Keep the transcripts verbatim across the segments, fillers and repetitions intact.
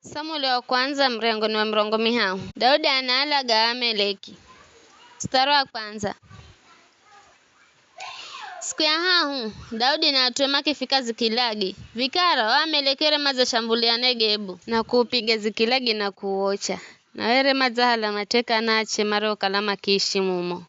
Samueli wa kwandza, murengoni wa mirongo mihahu. Daudi anaalaga Aameleki. Mustari wa kwandza. Siku ya hahu, Daudi na at'ue makifika Zikilagi. Vikara, o Aameleki were madzashambulia Negebu, na kuupiga Zikilagi na kuuocha. Na were madzahala mateka anaache mariokala makiishi mumo,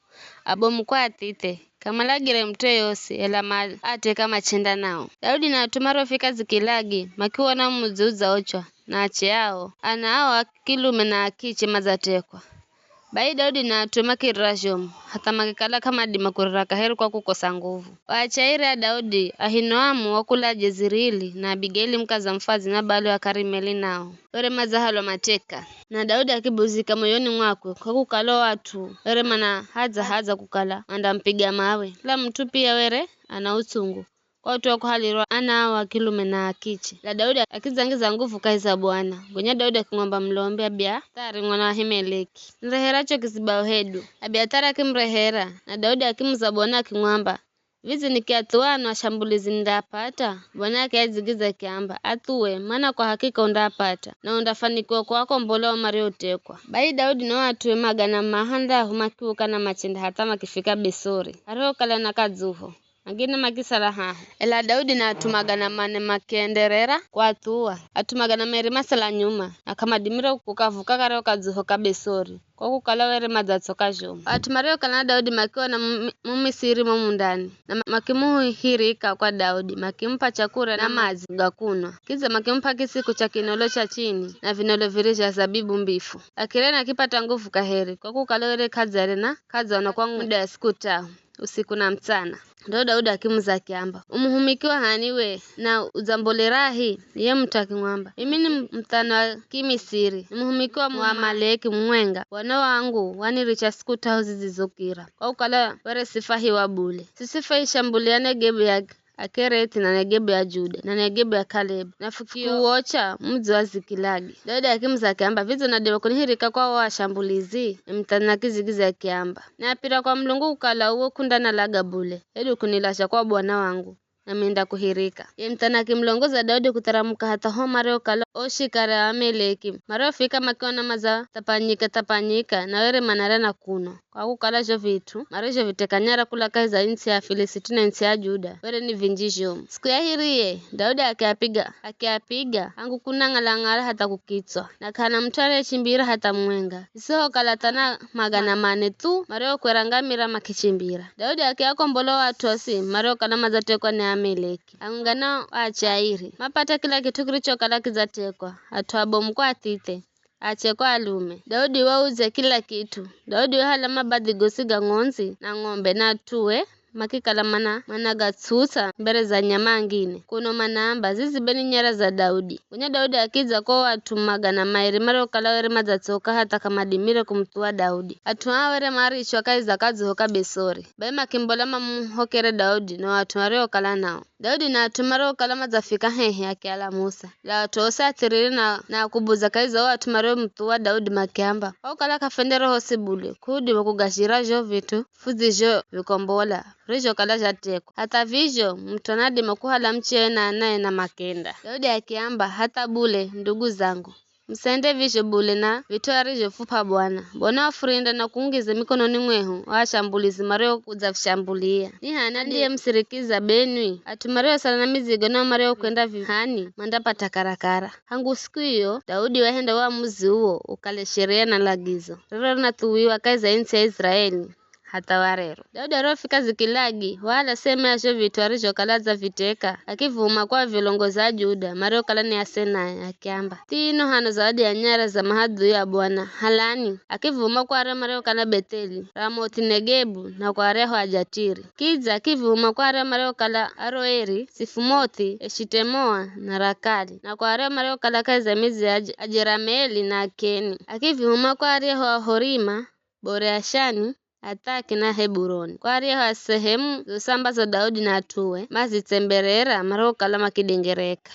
abomu kwa athithe. K'amalagire mut'u yeyosi, ela maateka machenda nao. Daudi na at'ue mariofika Zikilagi, makiwona mudzi udzaochwa, na ache ao, ana ao a kilume na a kiche madzatekwa. Bai Daudi na at'ue makirira zhomu, hatha makikala k'amadima kurira kaheri kwa kukosa nguvu. O ache airi a Daudi, Ahinoamu wa kula Jezirili, na Abigaili mukaza mufadzi Nabali wa Karimeli nao, were madzahalwa mateka. Na Daudi akibuzika moyoni mwakwe kwa kukala o at'u were manahadza-hadza kukala mandamupiga mawe. Kila mut'u pia were ana utsungu kwa ut'u wa kuhalirwa ana ao a kilume na a kiche. Ela Daudi akidzangiza nguvu kahi za Bwana. Gonya Daudi akimwamba mulombi Abiathari mwana wa Ahimeleki, "Nirehera cho kizibao hedu." Abiathari akimurehera, na Daudi akimuza Bwana akimwamba, "Vidze nikiathuwa ano ashambulizi nindaapata?" Bwana akiadzigiza akiamba, "Athuwe, mana kwa hakika undaapata, na undafanikiwa kuakombola o mariotekwa." Bai Daudi na o at'ue magana mahandahu makiuka na machenda hatha makifika Besori, arihokala na kadzuho. Angine makisala haho. Ela Daudi na at'u magana mane makienderera kuathuwa. At'u magana meri masala nyuma, na k'amadimire kukavuka kareo kadzuho ka Besori, kwa kukala were madzatsoka zhomu. At'u mariokala na Daudi makiona mu-, Mumisiri mo mundani, na ma-, makimuhirika kwa Daudi, makimup'a chakurya na madzi ga kunwa. Kidza makimup'a kisiku cha kinolo cha chini, na vinolo viri zha zabibu mbifu. Akirya na akipata nguvu kaheri, kwa kukala were k'adzarya na k'adzanwa kwa muda wa siku tahu, usiku na mutsana. Ndo Daudi akimuza akiamba, "U muhumiki wa h'ani we, na udzambolerahi?" Ye mut'u akimwamba, "Mimi ni muthana wa Kimisiri, ni muhumiki wa Muamaleki mumwenga. Bwana wangu waniricha siku tahu zidzizokira, kwa kukala were sifahiwa bule. Sisifwaishambulia Negebu ya Akereti na Negebu ya Juda, na Negebu ya Kalebu, na fukiuocha mudzi wa Zikilagi." Daudi akimuza akiamba, "Vidze unadima kunihirika kwa o ashambulizi?" Ye muthana akidzigiza akiamba, "Niapira kwa Mulungu kukala uwe k'undanalaga bule, hedu kunilazha kwa bwana wangu, nami nindakuhirika." Ye muthana akimulongoza Daudi kutharamuka hatha ho mariokala o shikari a Ameleki. Mariofika makiona madzathapanyika-thapanyika, na were manarya na kunwa, kwa kukala zho vit'u marizhoviteka nyara kula kahi za its'i ya Afilisiti na its'i ya Juda were ni vinji zhomu. Siku ya hiriye, Daudi akiapiga, akiapiga, hangu kunang'ala-ng'ala hatha kukitswa, na k'ahana mut'u ariyechimbira hatha mumwenga, isihokala thana magana mane thu mariokwera ngamira makichimbira. Daudi akiakombola o at'u osi mariokala madzatekwa ni Ameleki, hamwenga na o ache airi. Mapata kila kit'u kirichokala kidzatekwa, at'u abomu kwa athithe, ache kwa alume. Daudi waudzya kila kit'u. Daudi wahala mabadhi gosi ga ng'ondzi na ng'ombe na at'ue makikala mana, managatsutsa mbere za nyama angine, kuno manaamba, "Zizi be ni nyara za Daudi." Gonya Daudi akidza ko at'u magana mairi mariokala were madzatsoka hatha k'amadimire kumuthuwa Daudi. At'u aa were marichwa kahi za kadzuho ka Besori, bai makimbola mamuhokere Daudi na o at'u mariokala nao. Daudi na at'u mariokala madzafika hehi akialamusa, ela at'u osi athiriri na, na akubuza kahi za o at'u mariomuthuwa Daudi makiamba, "Kwa kukala k'afwendere hosi bule, k'udima kugazhira zho vit'u fudzizhovikombola, furizhokala zhatekwa." Hatha vizho, mut'u anadima kuhala mucheye na anae na makenda. Daudi akiamba, "Hatha bule, ndugu zangu, musende vizho bule na vit'u arizhofup'a Bwana. Bwana wafurinda na kuungiza mikononi mwehu o ashambulizi mariokudzavishambulia. Ni h'ani andiyemusirikiza benwi? At'u mariosala na mizigo nao mariokwenda vi-, h'ani mandapata karakara?" Hangu siku iyo, Daudi wahenda uamuzi uwo ukale sheria na lagizo, riro rinathuwiwa kahi za its'i ya Iziraeli hatha wa rero. Daudi arihofika Zikilagi, wahala sehemu ya zho vit'u arizhokala adzaviteka, akivuma kwa vilongozi a Juda mariokala ni ase naye, akiamba, "Thino hano zawadi ya nyara za mahadhui a Bwana, halani." Akivuma kwa arya mariokala Betheli, Ramothi Negebu, na kwa aryahu Ajatiri. Kidza akivuma kwa arya mariokala Aroeri, Sifumothi, Eshitemoa, na Rakali, na kwa arya mariokala kahi za midzi ya J-, Ajerameli na Akeni. Akivuma kwa aryahu Ahorima, Boreashani, Athaki na Heburoni, kwa aryahu sehemu zosi ambazo Daudi na at'ue mazitsemberera mariokala makidengereka.